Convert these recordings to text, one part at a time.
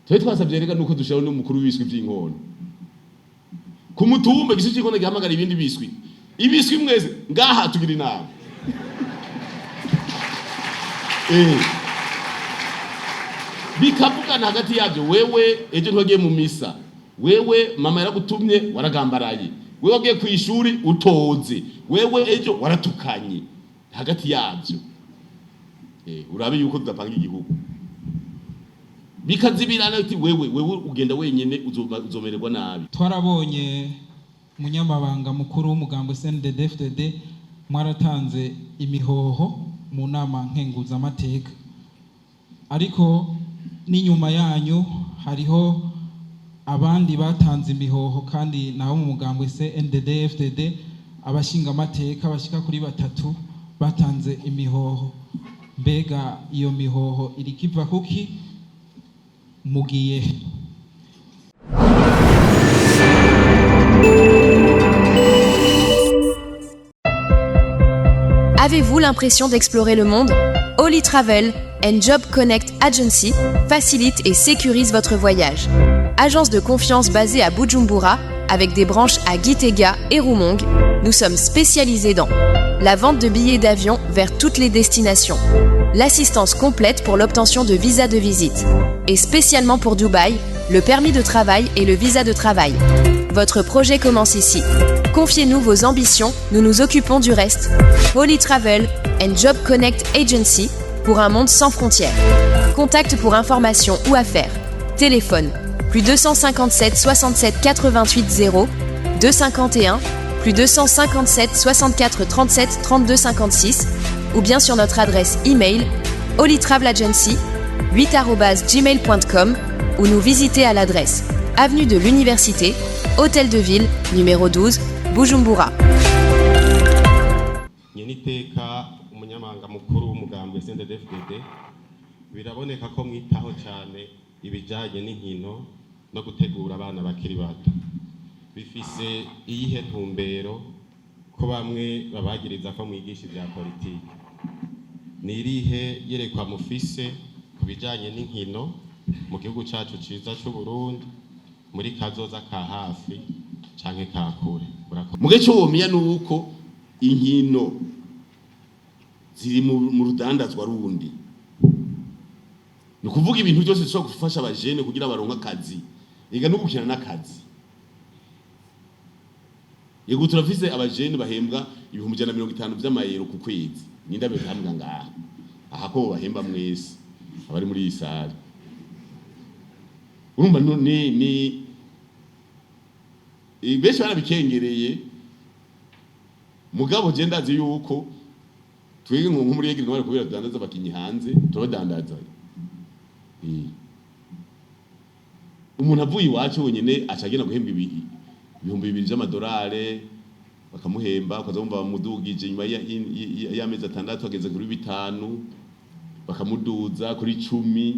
Twe twasabye rega nuko dushiraho n'umukuru w'ibiswi vy'inkona ku mutumba, igiswi c'inkona gihamagara ibindi biswi, ibiswi mwese ngaha tugira inama. Bikavugana hagati yabyo: wewe ejo ntiwagiye mu misa, wewe mama yaragutumye waragambaraye, wewe wagiye ku ishuri utoze, wewe ejo waratukanye hagati yabyo. Urabe yuko tudapanga igihugu bikazibirana uti wewe ugenda wenyene uzomererwa nabi. Twarabonye umunyamabanga mukuru w'umugambo CNDD-FDD mwaratanze imihoho mu nama nkenguzamateka, ariko n'inyuma yanyu hariho abandi batanze imihoho, kandi nabo mu mugambo CNDD-FDD, abashingamateka bashika kuri batatu batanze imihoho. Mbega iyo mihoho iriko iva kuki? Mugiye he? Avez-vous l'impression d'explorer le monde? Holy Travel and Job Connect Agency facilite et sécurise votre voyage. Agence de confiance basée à Bujumbura, avec des branches à Gitega et Rumonge, nous sommes spécialisés dans la vente de billets d'avion vers toutes les destinations, l'assistance complète pour l'obtention de visas de visite, et spécialement pour Dubaï, le permis de travail et le visa de travail. Votre projet commence ici. Confiez-nous vos ambitions, nous nous occupons du reste. Holy Travel and Job Connect Agency pour un monde sans frontières. Contact pour information ou affaires. Téléphone plus 257 67 88 0 251 plus 257 64 37 32 56 ou bien sur notre adresse email holytravelagency8@gmail.com ou nous visiter à l'adresse avenue de l'Université, Hôtel de Ville, numéro 12, Bujumbura. Nyeniteka umunyamabanga mukuru w'umugambwe CNDD-FDD, biraboneka ko mwitaho cyane ibijanye n'inkino no gutegura abana bakiri bato. Bifise iyihe ntumbero, ko bamwe babagiriza ko mwigisha ibya politiki? Ni irihe yerekwa mufise ku bijanye n'inkino mu gihugu cacu ciza c'u Burundi muri kazoza ka hafi canke ka kure? Murakoze. Muge cyo womenya nuko inkino ziri mu rudandazwa rundi, ni ukuvuga ibintu byose bishobora gufasha abajene kugira baronke akazi, ega no gukina n'akazi. Yego, turafise abajene bahembwa 150,000 vy'amayero ku kwezi. Ninde abihambwa ngaha aha ko bahemba mwese abari muri iyi salle? Urumva ni benshi barabikengereye, mugabo je ndazi yuko twebwe nko muri Aigle Noir, kubera tudandaza abakinyi hanze, turabadandaza. Umuntu avuye iwacu wenyene aca agenda guhemba 2000 vy'amadolari, bakamuhemba, ukaza wumva bamudugije nyuma y'amezi 6 ageze kuri 5, bakamuduza kuri 10,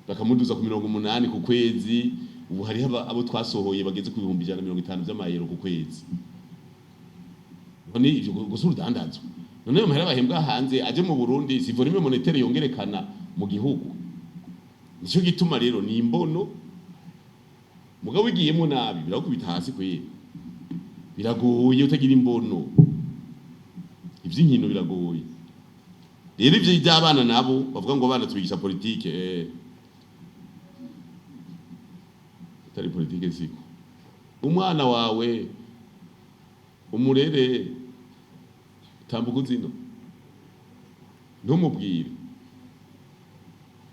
bakamuduza ku 80 ku kwezi. Ubu hariho abo twasohoye bageze ku 150,000 vy'amayero ku kwezi. None ivyo gusa urudandazwa, none ayo mahera bahembwa hanze aje mu Burundi, si volume monétaire yongerekana mu gihugu? Nico gituma rero ni imbono, mugabo wigiyemo nabi birakubita hasi kwera. Biragoye utagira imbono, ivy'inkino biragoye. Rero ivyo by'abana nabo bavuga ngo abana tubigisha politike, atari politike siko. Umwana wawe umurere, tambuka uzino ntumubwire.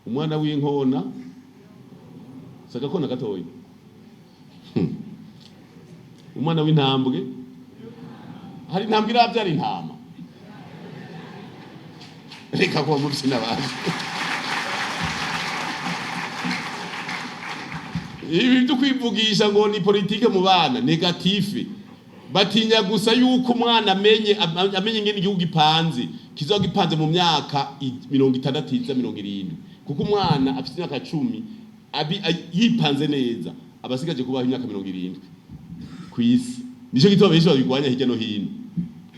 Umwana w'inkona sagakona gatoya. Umwana w'intambwe, hari intambwe irabyara intama? Reka kuba mubyina abantu. Ibi byo kwivugisha ngo ni politike mu bana négatif, batinya gusa yuko umwana amenye ingene igihugu gipanze, kizoba gipanze mu myaka 60 iza, 70, kuko umwana afite imyaka 10 yipanze neza abasigaje kubaho imyaka 70 kw'isi. Nico gituma benshi babigwanya hirya no hino.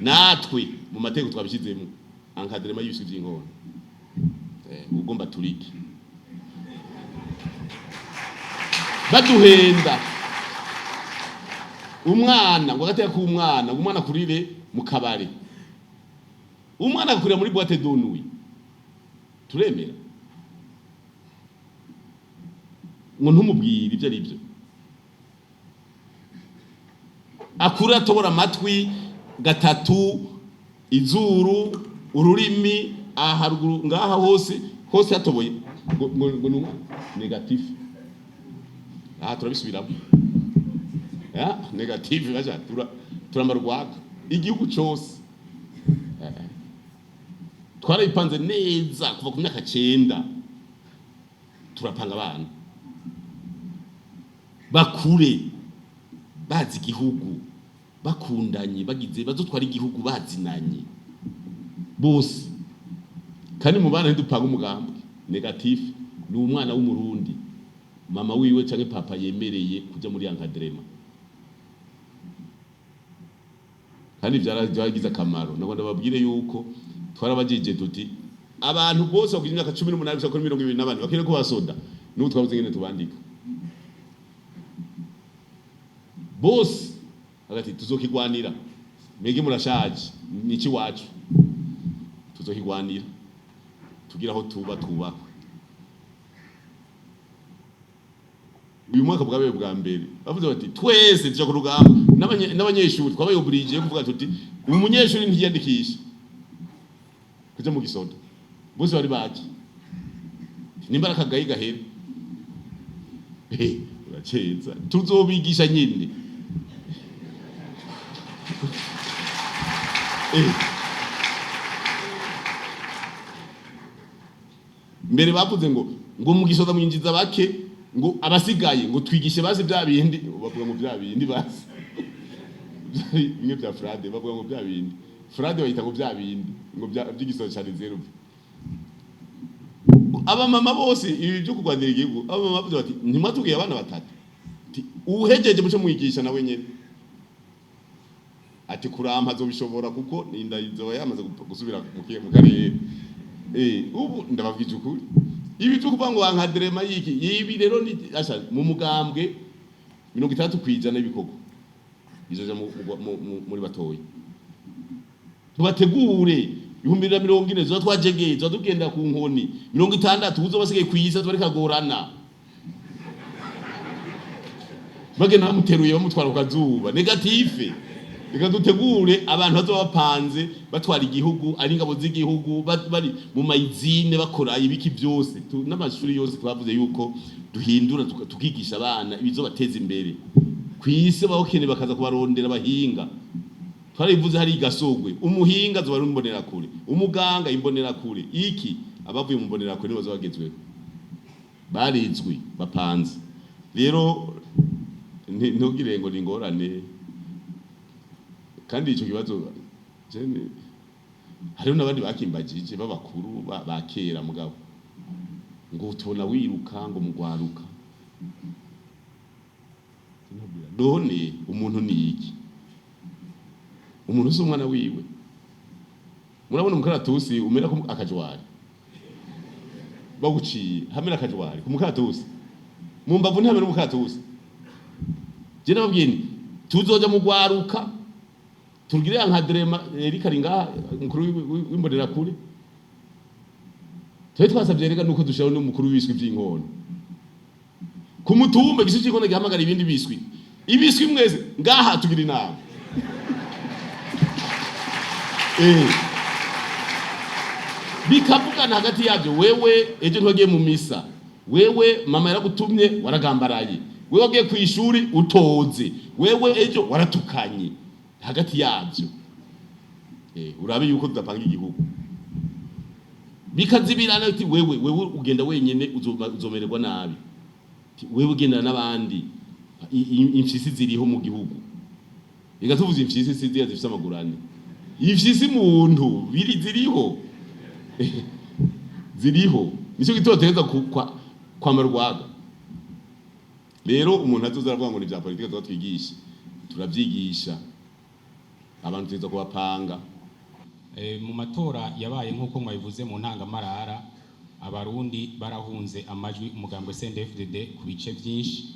Natwe mu mategeko twabishizemo encadrement y'ibiswi vy'inkona. Ugomba turike. Baduhenda umwana ngo agateka k'umwana, ngo umwana akurire mu kabare, umwana agakurira muri boîte de nuit, turemera ngo ntumubwire ibyo ari byo, akura atobora amatwi gatatu, izuru, ururimi, aha haruguru ngaha hose hose yatoboye, ngo ni umwana négatif. Aha turabisubiramo ya négatif, baja turamara urwaga igihugu cose. Twarabipanze neza kuva ku myaka 9, turapanga abana bakure bazi igihugu, bakundanye, bagize bazotwara igihugu bazinanye bose. Kandi mu bana ntidupanga umugambi négatif, ni umwana w'Umurundi mama wiwe canke papa yemereye kuja muri encadrement. Kandi vyaragize akamaro. Nagomba ndababwire yuko twarabajije tuti abantu bose bakugira imyaka 18 gushika kuri 24 bakwiriye kuba soda, n'ubu twabuze ingene tubandika bose. Hagati tuzokigwanira, mwege murashaje, niki wacu tuzokigwanira tugira aho tuba twubakwe. Uyu mwaka bwabaye bwa mbere bavuze bati twese tuja ku rugamba, n'abanyeshuri twabaye obligé kuvuga tuti umunyeshuri ntiyandikisha kuja mu gisoda, bose bari baje nimba akagayi gahere. Uraceza, tuzobigisha nyine. Mbere bavuze ngo mu gisoda mwinjiza bake, ngo abasigaye ngo twigishe basi bya bindi, bavuga ngo bya bindi basi bimwe bya frade, bavuga ngo bya bindi frade bayita ngo bya bindi ngo bya by'igisoda ca réserve. Abamama bose ibi byo kurwanira igihugu, abamama bavuze bati ntimwatubwiye abana batatu, ati uhejeje muco mwigisha nawe nyene, ati kurampa azobishobora kuko ninda izoba yamaze gusubira mu karere. Ubu ndababwije ukuri, ibi byo kuvuga ngo encadrement yiki ibi rero ni asha mu mugambwe 60% y'ibikorwa bizoja muri batoyi. Tubategure 2040 zoba twajegeye, zoba tugenda ku nkoni 60 uzoba basigaye kw'isi tubareka kagorana, bagenda bamuteruye bamutwara ku kazuba négatif. Reka dutegure abantu bazoba bapanze batwara igihugu, ari ingabo z'igihugu, bari mu mayizine bakora ibiki byose. N'amashuri yose twavuze yuko duhindura tukigisha abana ibizobateza imbere kw'isi, bawukene bakaza kubarondera abahinga. Twarabivuze hari igasogwe, umuhinga azoba ari imbonerakure, umuganga imbonerakure, iki abavuye mu mbonerakure nibo bazoba bagezweho, barizwi bapanze. Rero ntugire ngo ni ingorane. Kandi ico kibazo jene hariho n'abandi bakimbajije b'abakuru ba kera, mugabo ngo tubona wiruka ngo mugwaruka. None umuntu ni iki? Umuntu si umwana wiwe. Murabona umukaratusi umera ko akajwari baguciye, hamera akajwari ku mukaratusi, mu mbavu ntihamera umukaratusi. Je nababwiye nti tuzoja mu gwaruka tugire encadrement. Eric ari ngaha, umukuru w'imbonerakure. Twe twasabye rega nuko dushiraho n'umukuru w'ibiswi vy'inkono ku mutumba, igiswi c'inkono gihamagara ibindi biswi, ibiswi mwese ngaha tugira inama. Bikavugana hagati yavyo, wewe ejo ntiwagiye mu misa, wewe mama yaragutumye waragambaraye, wewe wagiye kw'ishuri utoze, wewe ejo waratukanye hagati yavyo. Urabe yuko tudapanga igihugu bikazibirana, uti wewe ugenda wenyene uzomererwa nabi, wewe ugendana n'abandi. Imfyisi ziriho mu gihugu, reka tuvuze imfyisi si ziriya zifise amaguru ane, imfyisi muntu biri ziriho ziriho, nico gituma tutegerezwa kwambara urwaga. Rero umuntu azoza aravuga ngo ni vya politike tuba twigisha, turavyigisha abantu, tutegerezwa kubapanga. Mu matora yabaye nk'uko mwabivuze mu ntangamarara, Abarundi barahunze amajwi umugambwe CNDD-FDD ku bice byinshi.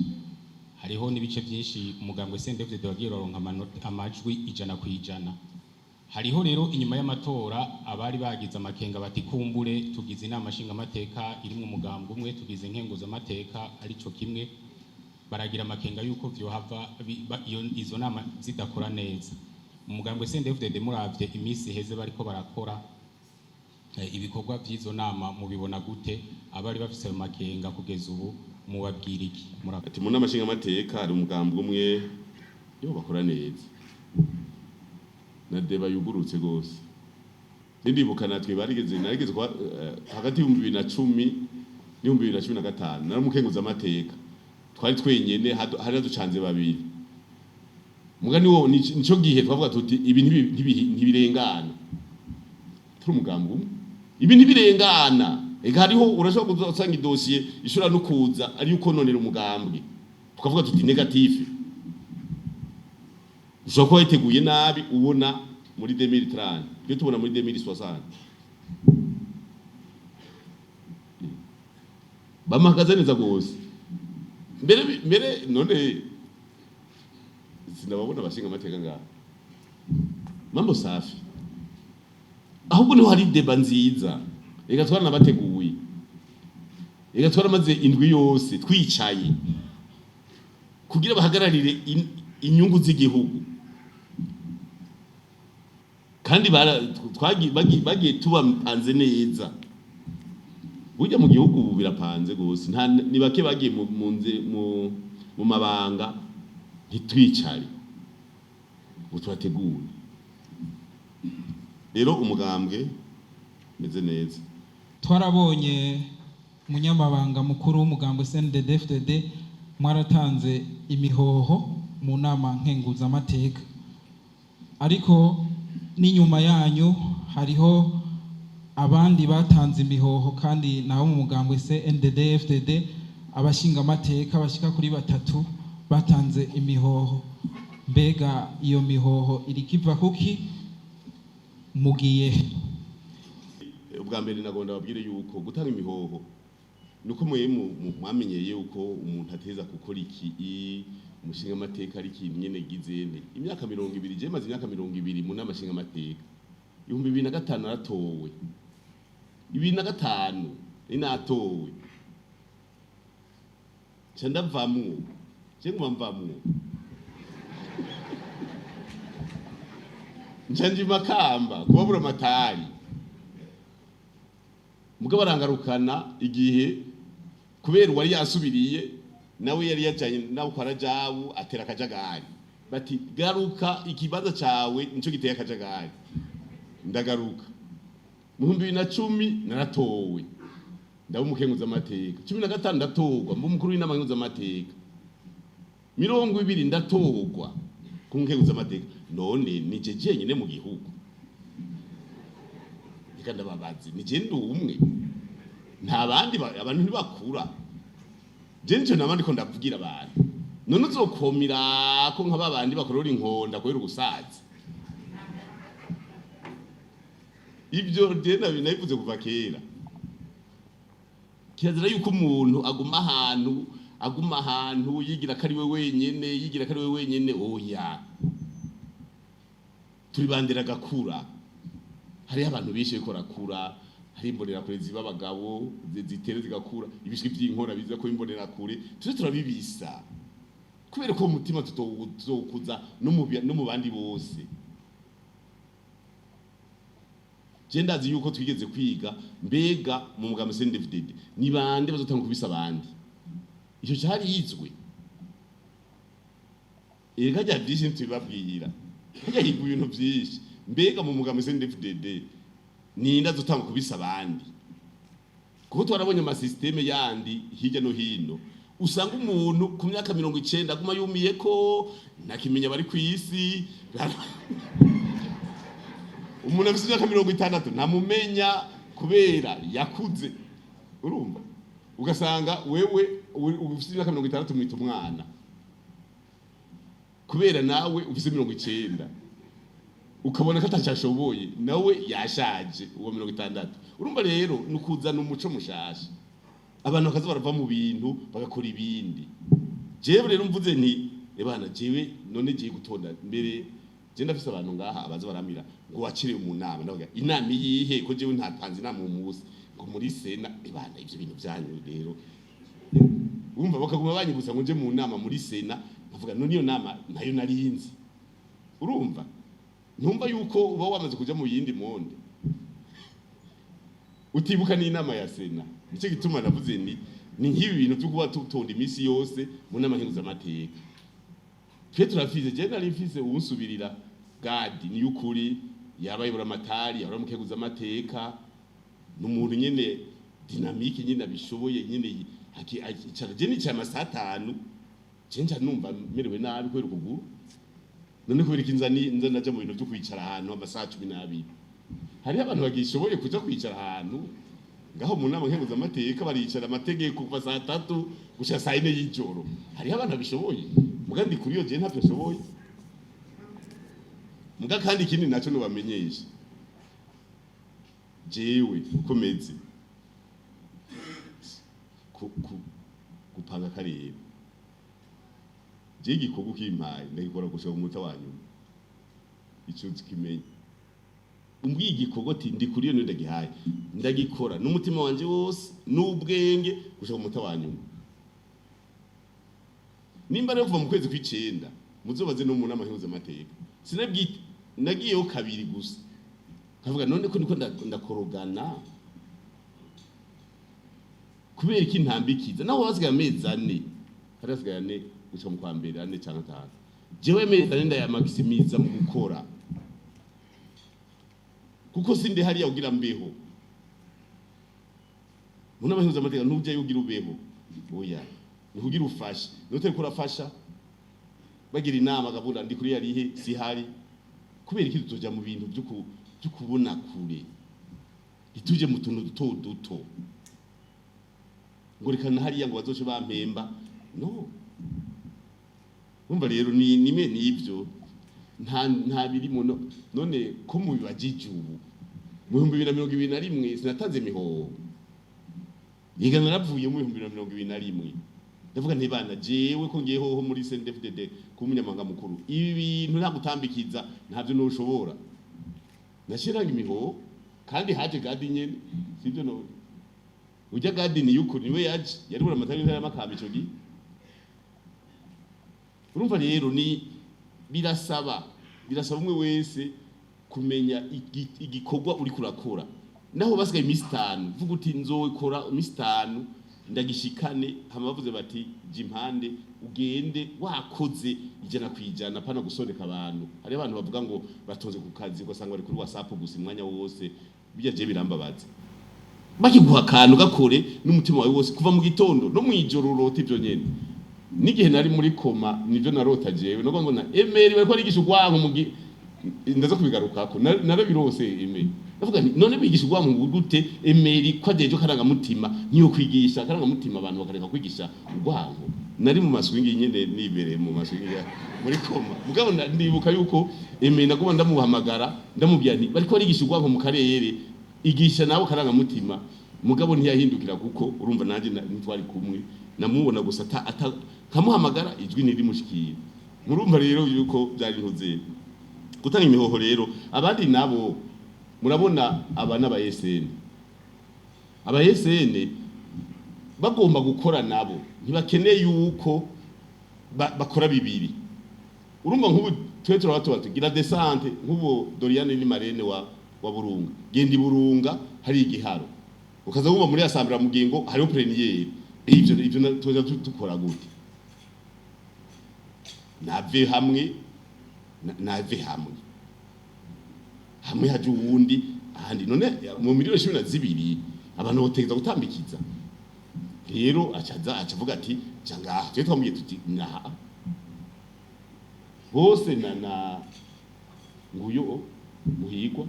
Hariho n'ibice byinshi umugambwe CNDD-FDD wagiye uraronka amajwi 100%. Hariho rero inyuma y'amatora abari bagize amakenga bati: "Kumbure tugize inama nshingamateka irimwo umugambwe umwe, tugize nkenguzamateka arico kimwe." Baragira amakenga yuko vyohava izo nama zidakora neza. Umugambwe CNDD-FDD, muravye iminsi iheze bariko barakora ibikorwa vy'izo nama, mubibona gute? Abari bafise ayo makenga kugeza ubu mubabwira iki? Murakoze. Ati mu nama nshingamateka hari umugambwe umwe yo bakora neza na débat yugurutse gose. Ndibuka natwe barigeze, narigeze kwa hagati y'2010 n'2015 naramukenguza amateka, twari twenyene, hari haducanze babiri. Mugani wo nico gihe twavuga tuti ibi ntibirengana, turi umugambi umwe, ibi ntibirengana. Eka hariho urashobora kuza usanga idosiye ishobora no kuza ari ukononera umugambwe, tukavuga tuti négatif. Ushobora kuba witeguye nabi, ubona muri 2030, twe tubona muri 2060. Bamahagaze neza gose mbere. None sinababona abashinga amateka ngaha? Mambo safi. Ahubwo niho hari débat nziza. Reka twaranabateguye, reka twaramaze indwi yose twicaye kugira bahagararire inyungu z'igihugu. Kandi bagiye tubapanze neza. Burya mu gihugu ubu birapanze gose, nta ni bake bagiye mu mabanga ntitwicare ngo tubategure. Rero umugambwe meze neza. Twarabonye umunyamabanga mukuru w'umugambwe CNDD-FDD, mwaratanze imihoho mu nama nkenguzamateka, ariko n'inyuma yanyu hariho abandi batanze imihoho, kandi nabo mu mugambwe CNDD-FDD, abashingamateka bashika kuri batatu batanze imihoho. Mbega iyo mihoho iriko iva kuki? Mugiye he? Ubwa mbere nagomba babwire yuko gutanga imihoho nuko mwe mwamenyeye yuko umuntu ateza gukora iki umushinga amateka ari ikintu nyene gizene imyaka 20. Je maze imyaka 20 mu nama nshinga amateka. 2005 naratowe, 2005 ni natowe, nca ndavamwo. Je nguma mvamwo, nca nja i Makamba kubabura amatari. Mugabo barangarukana igihe kubera uwari yasubiriye nawe yari yajanye nawe kwa Rajabu atera akajagari, bati: "Garuka, ikibanza cawe nico giteye akajagari." Ndagaruka mu 2010, naratowe ndaba umukenguza amateka. 15 ndatorwa mba umukuru w'inama nkenguzamateka. 20 ndatorwa ku mukenguza amateka. None nije jenyine mu gihugu? Reka ndababazi, nije ndi umwe, nta bandi? Abantu ntibakura. Je nico nama ndiko ndavugira abantu. None uzokomira ko nka babandi bakorora inkonda kubera ubusaza? Ibyo je nabivuze kuva kera. Kirazira yuko umuntu aguma ahantu yigira ko ari we wenyene, yigira ko ari we wenyene. Oya, turi bandera agakura. Hariho abantu benshi bariko barakura, hari imbonerakure ziba abagabo, zitere zigakura, ibishwi vy'inkora biza ko imbonerakure tuze turabibisa, kubera ko umutima tutowukuza no mu bandi bose. Je ndazi yuko twigeze kwiga mbega mu mugambi CNDD-FDD ni bande bazotanga kubisa abandi. Ico cari yizwe. Ega rya vyinshi ntibabwira, harya higwa ibintu vyinshi. Mbega mu mugambi CNDD-FDD ninde azotanga kubisa abandi? Kuko twarabonye ama systèmes yandi hirya no hino, usanga umuntu ku myaka 90 aguma yumiye ko ntakimenya bari ku isi. Umuntu afite imyaka 60 ntamumenya kubera yakuze. Urumva, ugasanga wewe ufite imyaka 60 mwita umwana, kubera nawe ufite 90 ukabona ko atacashoboye, nawe yashaje uwo 60. Urumva rero ni ukuzana umuco mushasha, abantu bakaza barava mu bintu bagakora ibindi. Jewe rero mvuze nti ebana, jewe none giye gutonda mbere, je ndafise abantu ngaha abaza baramira ngo wakiriye mu nama. Ndavuga inama iyihe, ko jewe ntapanze inama uwo munsi? Ngo muri sena. Ebana, ivyo bintu byanyu rero, wumva bakaguma banyibutsa ngo nje mu nama muri sena. Nkavuga none iyo nama nayo narinzi. Urumva ntumva yuko uba wamaze kuja mu yindi monde, utibuka n'inama ya sena. Nicyo gituma navuze ni nk'ibi bintu byo kuba tutonda iminsi yose mu nama nkenguzamateka. Twe turafise, je nari mfise uwunsubirira Gadi ni ukuri, yabaye buramatari, yahora mu nkenguzamateka, ni umuntu nyene dynamique nyene abishoboye nyene. Akicara, je nicaye amasaha 5, je nca numva merewe nabi kubera ukuguru. None kubera iki nza naja mu bintu byo kwicara ahantu amasaha 12? Hariho abantu bagishoboye kuja kwicara ahantu ngaho mu nama nkenguzamateka, baricara amategeko kuva saa 3 gushika saa 4 y'ijoro. Hariho abantu babishoboye, muga ndi kuri iyo, je ntavyo nshoboye. Muga kandi ikindi naco nubamenyesha, jewe uko meze gupanga akarere, je igikorwa ukimpaye ndagikora gushika ku munota wa nyuma. Ico kimenye, umbwiye igikorwa ati ndi kuri iyo, niyo ndagihaye, ndagikora n'umutima wanje wose n'ubwenge gushika ku munota wa nyuma. Nimba rero kuva mu kwezi kw'icenda, muzobaze no mu nama nkenguzamateka, sinabwite, nagiyeho kabiri gusa. Nkavuga none ko niko ndakorogana, kubera iki ntambikiza? Naho hasigaye amezi 4, hari hasigaye 4 gushika mu kwa mbere, 4 canke 5, jewe amezi 4 ndayamaximiza mu gukora, kuko sindi hariya kugira mbeho. Mu nama nkenguzamateka ntujyayo ugira ubeho, oya, ni kugira ufashe. Nutariko urafasha, bagira inama akavuga ndi kuri yarihe, sihari. Kubera iki tutoja mu bintu byo kubona kure, ntituje mu tuntu duto duto ngo reka na hariya ngo bazoce bampemba? No umva rero, ni nimwe n'ibyo, nta birimo. None ko mubibajije ubu, mu 2021 sinatanze imihoho? Yiga naravuye mu 2021, ndavuga nti bana, jewe ko ngiye hoho muri CNDD-FDD kuba umunyamabanga mukuru, ibi bintu nta gutambikiza, ntabyo noshobora. Nashiranga imihoho kandi haje Gadi nyene, sivyo? None ujya Gadi ni yuko niwe yaje yari buramatari w'intara y'Amakamba ico gihe. Urumva rero ni birasaba umwe wese kumenya igikorwa uri kurakora. Naho basigaye iminsi 5, vuga uti nzokora iminsi 5 ndagishikane. Hama bavuze bati jya impande, ugende wakoze 100%, apana gusondeka abantu. Hari abantu bavuga ngo batonze ku kazi, ugasanga bari kuri WhatsApp gusa umwanya wose. Bijya je birambabaza. Bakiguha akantu, gakore n'umutima wawe wose, kuva mu gitondo no mwijoro urota ivyo nyene. N'igihe nari muri coma nivyo narota jewe, nuko mbona Emeri bariko arigisha urwanko mu ndaza kubigarukako. Narabirose Emeri, ndavuga nti none bigisha urwanko gute? Emeri ko ajeje karangamutima, niyo kwigisha karangamutima, abantu bakareka kwigisha urwanko. Nari mu maswingi nyene, nibereye mu maswingi muri coma, mugabo ndibuka yuko Emeri naguma ndamuhamagara, ndamubwira nti bariko barigisha urwanko mu karere, igisha nawe karangamutima. Mugabo ntiyahindukira, kuko urumva nanjye ntitwari kumwe, namubona gusa ata nkamuhamagara ijwi ntirimushikiye. Murumva rero yuko byari ntuze gutanga imihoho. Rero abandi nabo murabona, aba n'aba SN, aba SN bagomba gukora nabo, ntibakeneye yuko bakora bibiri. Urumva nk'ubu twe turaba tuba tugira descente, nk'ubu Doriane ni marraine wa Burunga, genda i Burunga hari igiharo, ukaza wumva muri assemblée mugingo hariho plénière. Ivyo tuza dukora gute? Nave hamwe, nave hamwe, hamwe haje uwundi ahandi. None mu miliyoni 12 abantu botegeza gutambikiza? Rero acaza acavuga ati ja ngaha. Twe twamubwiye tuti naha bose na nguyo Muhigwa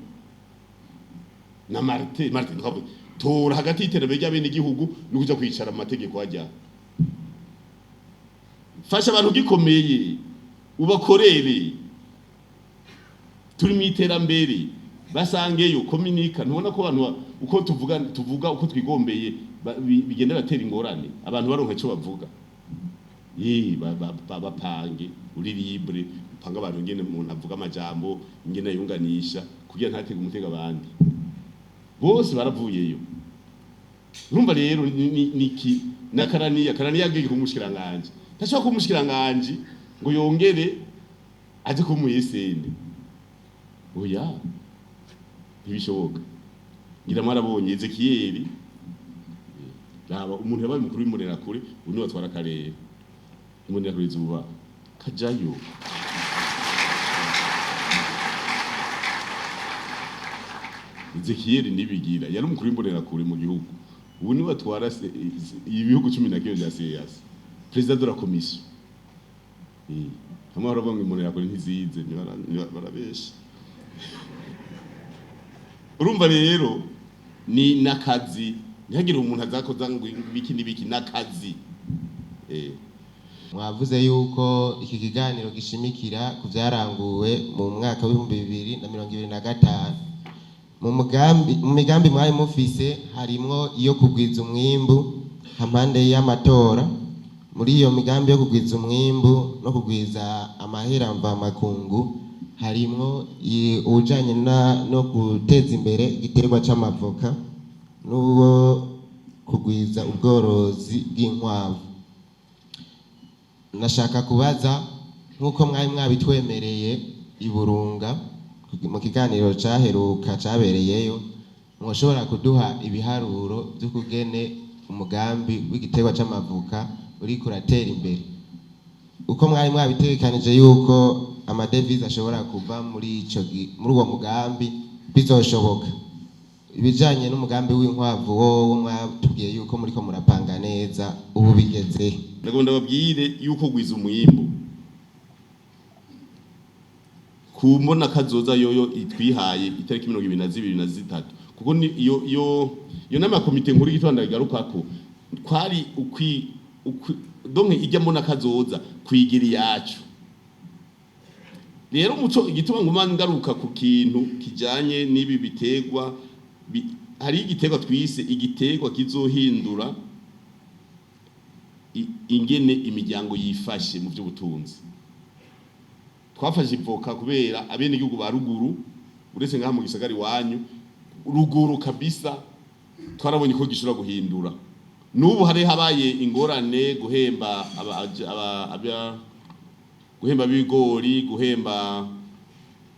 na Martin. Martin twavuze tora hagati y'iterambere ry'abenegihugu no kuja kwicara mu mategeko. Hajya fasha abantu gikomeye, ubakorere. Turi mu iterambere, basangeyo kominika. Ntubona ko abantu uko tuvuga, tuvuga uko twigombeye, bigenda batera ingorane, abantu baronka icyo bavuga. Yi, bapange uri libre, upange abantu ingene umuntu avuga amajambo, ingene yunganisha kugira ntatege umutego abandi. Bose baravuyeyo. Urumva rero niki na Karaniya, Karaniya agiye kumushikiranganje, ntashobora kumushikiranganje ngo yongere aje kumuyisende. Oya, ntibishoboka. Ngira mwarabonye Ezekiyeli, raba umuntu yabaye umukuru w'imbonerakure, ubu niwe atwara akarere. Imbonerakure zuba kajayo. Ezekiyeli Nibigira yari umukuru w'imbonerakure mu gihugu, ubu niwe atwara ibihugu 11 vya CEEAC, président de la commission. Hamwe baravuga ngo imbonerakure ntizize, barabesha. Urumva rero ni nakazi, ntihagire umuntu azakoza ngo ibiki n'ibiki, nakazi. Mwavuze yuko iki kiganiro gishimikira ku byaranguwe mu mwaka w'2025. Mu migambi mwari mufise harimwo iyo kugwiza umwimbu hampande y'amatora. Muri iyo migambi yo kugwiza umwimbu no kugwiza amahera mvamakungu harimwo uwujanye no guteza imbere igiterwa c'amavoka n'uwo kugwiza ubworozi bw'inkwavu. Nashaka kubaza, nk'uko mwari mwabitwemereye i Burunga mu kiganiro caheruka cabereyeyo, mwoshobora kuduha ibiharuro vy'ukugene umugambi w'igiterwa c'amavoka uriko uratera imbere, uko mwari mwabitegekanije yuko amadevize ashobora kuva muri uwo mugambi bizoshoboka? Ibijanye n'umugambi w'inkwavu wowo mwatubwiye yuko muriko murapanga neza, ubu bigeze? Ndagomba ndababwire yuko gwiza umwimbu ku mbona kazoza yoyo itwihaye itariki 22 na 3, kuko ni iyo nama komite nkuru y'igitondo igarukako kwari ukwi donc ijya mbona kazoza kwigira iyacu. Rero umuco igituma nguma ngaruka ku kintu kijanye n'ibi biterwa, hari igiterwa twise igiterwa kizohindura ingene imiryango yifashe mu by'ubutunzi. Twafashe ivoka kubera abenegihugu ba ruguru, uretse ngaha mu gisagara iwanyu ruguru kabisa, twarabonye ko gishobora guhindura. N'ubu hari habaye ingorane guhemba guhemba ab'ibigori, guhemba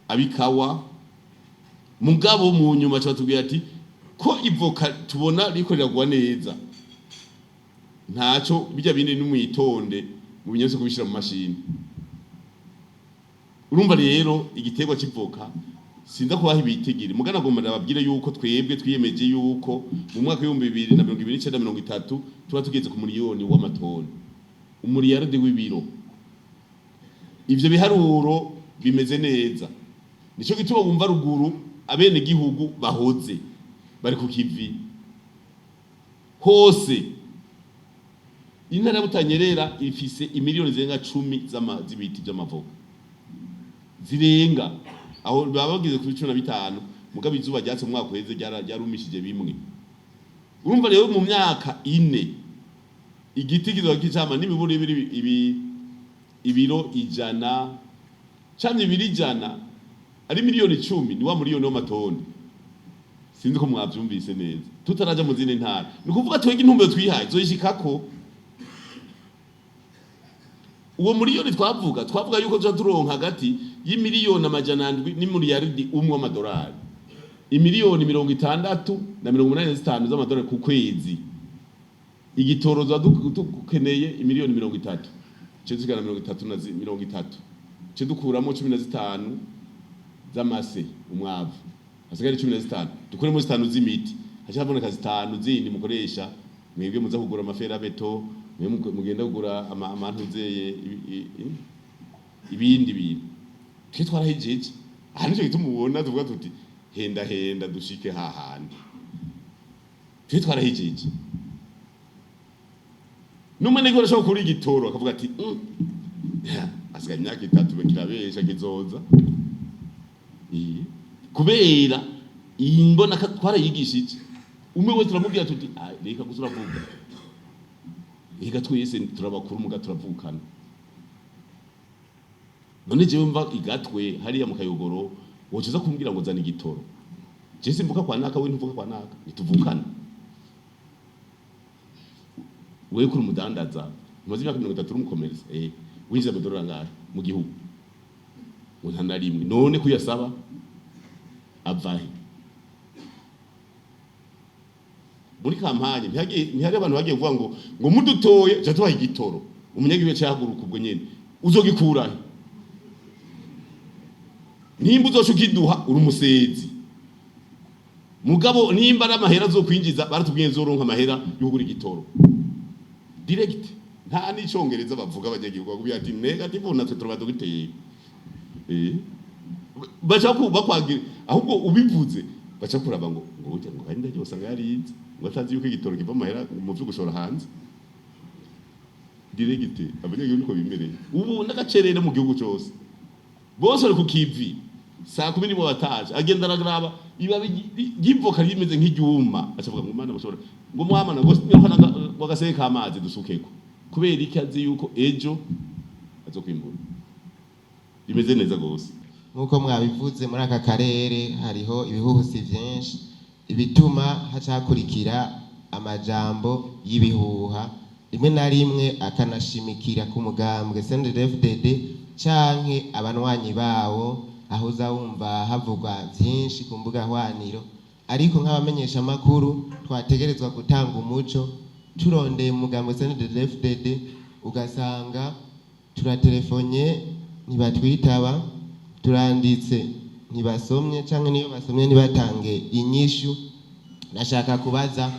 abikawa, mugabo mu nyuma batubwira ati ko ivoka tubona riko riragwa neza, ntaco bijya bindi n'umwitonde mu binyose kubishira mu mashini. Urumva rero igiterwa c'ivoka sinza kubaha ibitigiri, mugana agomba ndababwire yuko twebwe twiyemeje yuko mu mwaka w'2029 30 tuba tugeze ku miliyoni w'amatoni, umuriyaridi w'ibiro. Ivyo biharuro bimeze neza, nico gituma wumva ruguru abene gihugu bahoze bari ku kivi hose. Intara ya Butanyerera ifise imiliyoni zirenga 10 z'ibiti vy'amavoka zirenga, aho baba bageze kuri 15, mugabo izuba ryatse mu mwaka uheze ryarumishije bimwe. Urumva rero mu myaka 4 igiti kizoba kicama n'imiburo ibiri ibiro 100 canke ibiri 100 ari miliyoni 10, ni wa miliyoni w'amatoni. Sinzi ko mwavyumvise neza, tutaraja mu zindi ntara. Ni ukuvuga twebwe intumbero twihaye zoyishikako. Uwo miliyoni twavuga yuko tuja turonka hagati y'imiliyoni 700 n'imiliyaridi umwe w'amadolari, imiliyoni 60 na 85 z'amadolari ku kwezi. Igitoro tuba dukeneye imiliyoni 30, ico zigana 30 na 30, ico dukuramo 15 z'amase umwavu, hasigare 15, dukuremo 5 z'imiti, haca haboneka 5 zindi mukoresha mwebwe muza kugura amafera beto, mwe mugenda kugura amantuzeye ibindi bintu. Twe twarahejeje aha, nico gituma ubona tuvuga tuti henda henda dushike hahandi. Twe twarahejeje. N'umunegoro ashobora kuri igitoro akavuga ati asigaye imyaka 3 kirabesha kizoza. Kubera iyi mbona twarayigishije, umwe wese turamubwira tuti reka gusa uravuga. Ega twese turabakuru, muga turavukana. None jewe mva igatwe hariya mu Kayogoro, wocuza kumbwira ngo zana igitoro? Je simvuka kwa naka, we ntuvuka kwa naka, nituvukana. Wewe kuri umudandaza, umaze imyaka 30 uri umukomereza, winjiza amadolari angahe mu gihugu? Ngo nta na rimwe. None kuyasaba avahe? Muri campagne ntihari abantu bagiye kuvuga ngo mudutoye ja tubaha igitoro? Umunyagihugu cyahaguruka ubwo nyene, uzogikurahe? Nimba uzoca ukiduha, uri umusezi. Mugabo nimba ari amahera azokwinjiza, baratubwiye nzoronka amahera yo kugura igitoro direct. Nta n'icongereza bavuga abanyagihugu, bakubwira ati négatif, natwe turaba dogiteri. Baca bakwagira, ahubwo ubivuze baca kuraba ngo burya ngo kandi ndagiye usanga yarize, ngo atazi yuko igitoro kiva amahera mu vyo gushora hanze direct. Abanyagihugu niko bimereye ubu, n'agacerere mu gihugu cose, bose bari ku kivi. Saa 11 bataje, agenda aragraba ibabi ry'ivoka rimeze nk'iryuma, acavuga ngo mana mushobora ngo mwamana ngo nyoka ngo agaseke k'amazi dusukeko. Kubera iki? Azi yuko ejo azokwimbura rimeze neza gose. Nk'uko mwabivuze, muri aka karere hariho ibihuhusi byinshi, ibituma hacakurikira amajambo y'ibihuha, rimwe na rimwe akanashimikira ku mugambwe CNDD-FDD canke abanywanyi bawo, aho uza wumva havugwa byinshi ku mbuga hwaniro. Ariko nk'abamenyeshamakuru twategerezwa gutanga umuco. Turondeye umugambwe CNDD-FDD, ugasanga turatelefone ntibatwitaba, turanditse ntibasomye, canke niyo basomye ntibatange inyishu. Nashaka kubaza,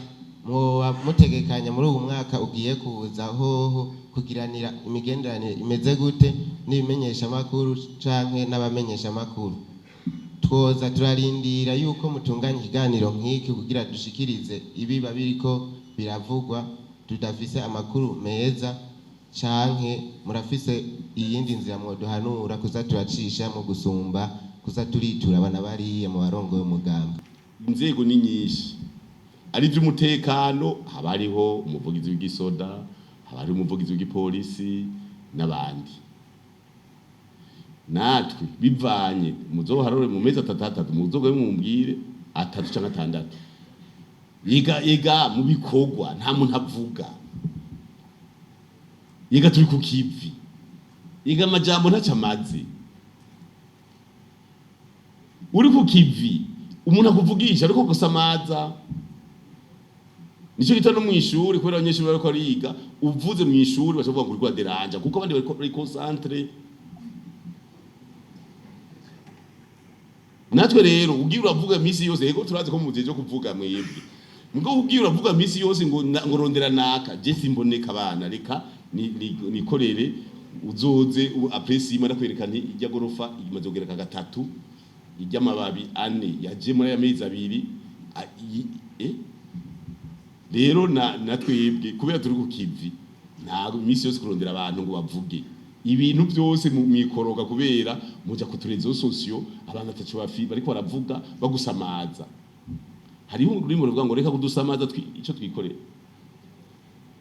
mwoba mutegekanya muri uwu mwaka ugiye kuza hoho kugiranira imigenderanire imeze gute n'ibimenyeshamakuru canke n'abamenyeshamakuru? Twoza turarindira yuko mutunganya ikiganiro nk'iki kugira dushikirize ibiba biriko biravugwa tudafise amakuru meza, canke murafise iyindi nzira mwoduhanura kuza turacisha mu gusumba kuza turitura abana bariya mu barongoye umugambi? Inzego ni nyinshi, ari iby'umutekano, haba hariho umuvugizi w'igisoda, haba hariho umuvugizi w'igipolisi n'abandi. Natwe bivanye, muzoharore mu mezi atatu atatu, muzoge mumbwire atatu canke atandatu. Yiga yiga mu bikorwa nta muntu avuga. Yiga turi ku kivi, yiga amajambo ntaco amaze. Uri ku kivi, umuntu akuvugisha ariko gusamaza. Nico gita no mw'ishuri, kubera abanyeshuri bariko bariga, uvuze mw'ishuri baca bavuga ngo uriko uraderanja, kuko abandi bariko bari concentrés. Natwe rero ugiye uravuga misi yose, yego turazi ko mujeje kuvuga mwebwe, mugo ugiye uravuga misi yose ngo ngo rondera naka, je simboneka. Abana reka nikorere, uzoze après 6 mois ndakwereka nti ijya gorofa imaze kugereka gatatu, ijya amababi ane yaje muri aya mezi 2. Rero na twebwe kubera turi ku kivi, ntabwo iminsi yose kurondera abantu ngo bavuge ibintu byose mu mwikoroga, kubera muja ku réseaux sociaux, abantu ataco bafi bariko baravuga bagusamaza. Hariho ururimi ruvuga ngo reka kudusamaza, ico twikorera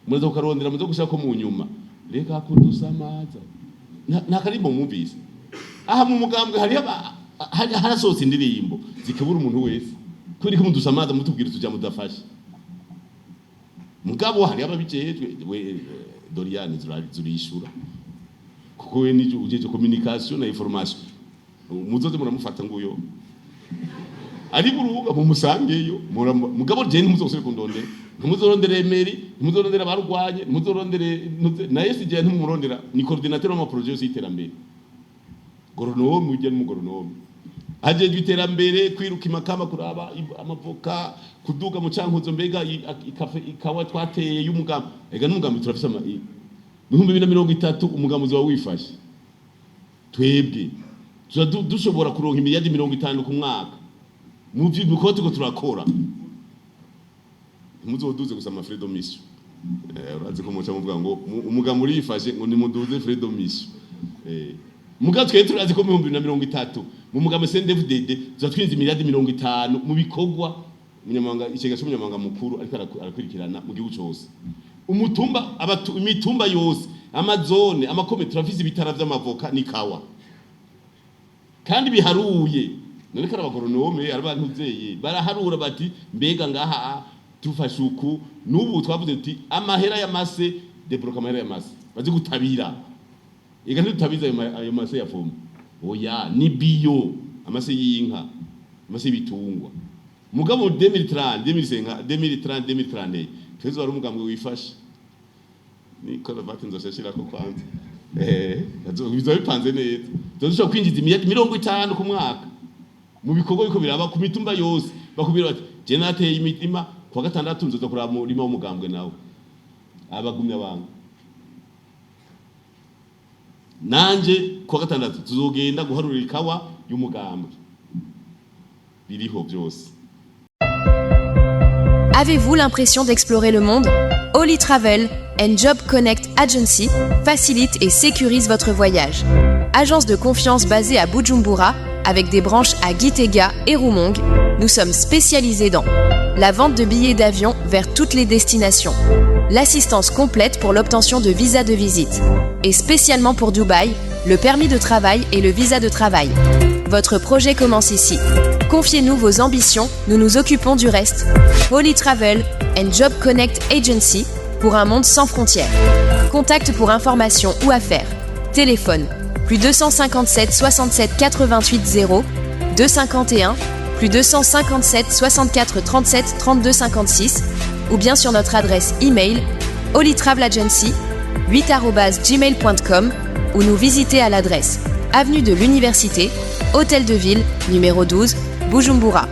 muza kukarondera, muza gushaka mu nyuma, reka kudusamaza. Nta karimbo mwumvise aha mu mugambwe? Hariho harasohotse indirimbo zikebura umuntu wese kubera ko mudusamaza, mutubwira utuja mudafashe. Mugabo hariho ababijejwe. We Doriane zurishura, kuko we nije ujeje communication na information. Muzoze muramufata nguyo ari buruga, mumusangeyo. Mugabo je ntimuzosubire kundondera, ntimuzorondere Emery, ntimuzorondere abarwanye, ntimuzorondere na SG, ntimumurondera. Ni coordinateur w'ama projets yose y'iterambere, goronome, ujya n'umugoronome ajejwe iterambere, kwiruka imakamba kuraba amavoka, kuduga mu Cankuzo, mbega ikawa twateye y'umugambi. Ega n'umugambi turafise 2030, umugambi uzoba wifashe. Twebwe tuza dushobora kuronka imiliyardi 50 ku mwaka mu bikorwa turiko turakora. Ntimuzoduze gusa ama frais de mission. Urazi ko muca muvuga ngo umugambi urifashe, ngo nimuduze frais de mission. Muga twe turazi ko mu 2030 mu mugambi CNDD-FDD tuza twinjiza imiliyardi 50 mu bikorwa umunyamabanga, ikigega c'umunyamabanga mukuru ariko arakurikirana mu gihugu cose. Umutumba, imitumba yose, amazone, amakome, turafise ibitara vy'amavoka n'ikawa kandi biharuye. None kari abagoronome, ari abantu vyeye baraharura bati: "Mbega ngaha dufashe uku?" N'ubu twavuze tuti: "Amahera y'amase, débloquer amahera y'amase bazi gutabira." Ega ntidutabiza ayo mase ya fomu, oya, ni bio, amase y'inka, amase y'ibitungwa. Mugabo 2030, 2050, 2030, 2031 twese wari umugambwe wifashe. Ni karavati nzoshashirako kwanza, bizoba bipanze neza, tuzoshobora kwinjiza imiliyari 50 ku mwaka mu bikorwa biko biraba ku mitumba yose. Bakubwira bati: "Je nateye imitima, kuwa gatandatu nzoza kuraba umurima w'umugambwe." Nawe abagumya abantu nanje kuwa gatandatu tuzogenda guharura ikawa y'umugambwe, biriho byose. Avez-vous l'impression d'explorer le monde? Holy Travel and Job Connect Agency facilite et sécurise votre voyage. Agence de confiance basée à Bujumbura, avec des branches à Gitega et Rumonge, nous sommes spécialisés dans la vente de billets d'avion vers toutes les destinations, l'assistance complète pour l'obtention de visas de visite, et spécialement pour Dubaï, le permis de travail et le visa de travail. Votre projet commence ici. Confiez-nous vos ambitions, nous nous occupons du reste. Holy Travel and Job Connect Agency pour un monde sans frontières. Contact pour information ou affaires. Téléphone +257 67 88 0 251 +257 64 37 32 56 ou bien sur notre adresse email holytravelagency 8@gmail.com ou nous visiter à l'adresse avenue de l'Université, Hôtel de Ville, numéro 12, Bujumbura.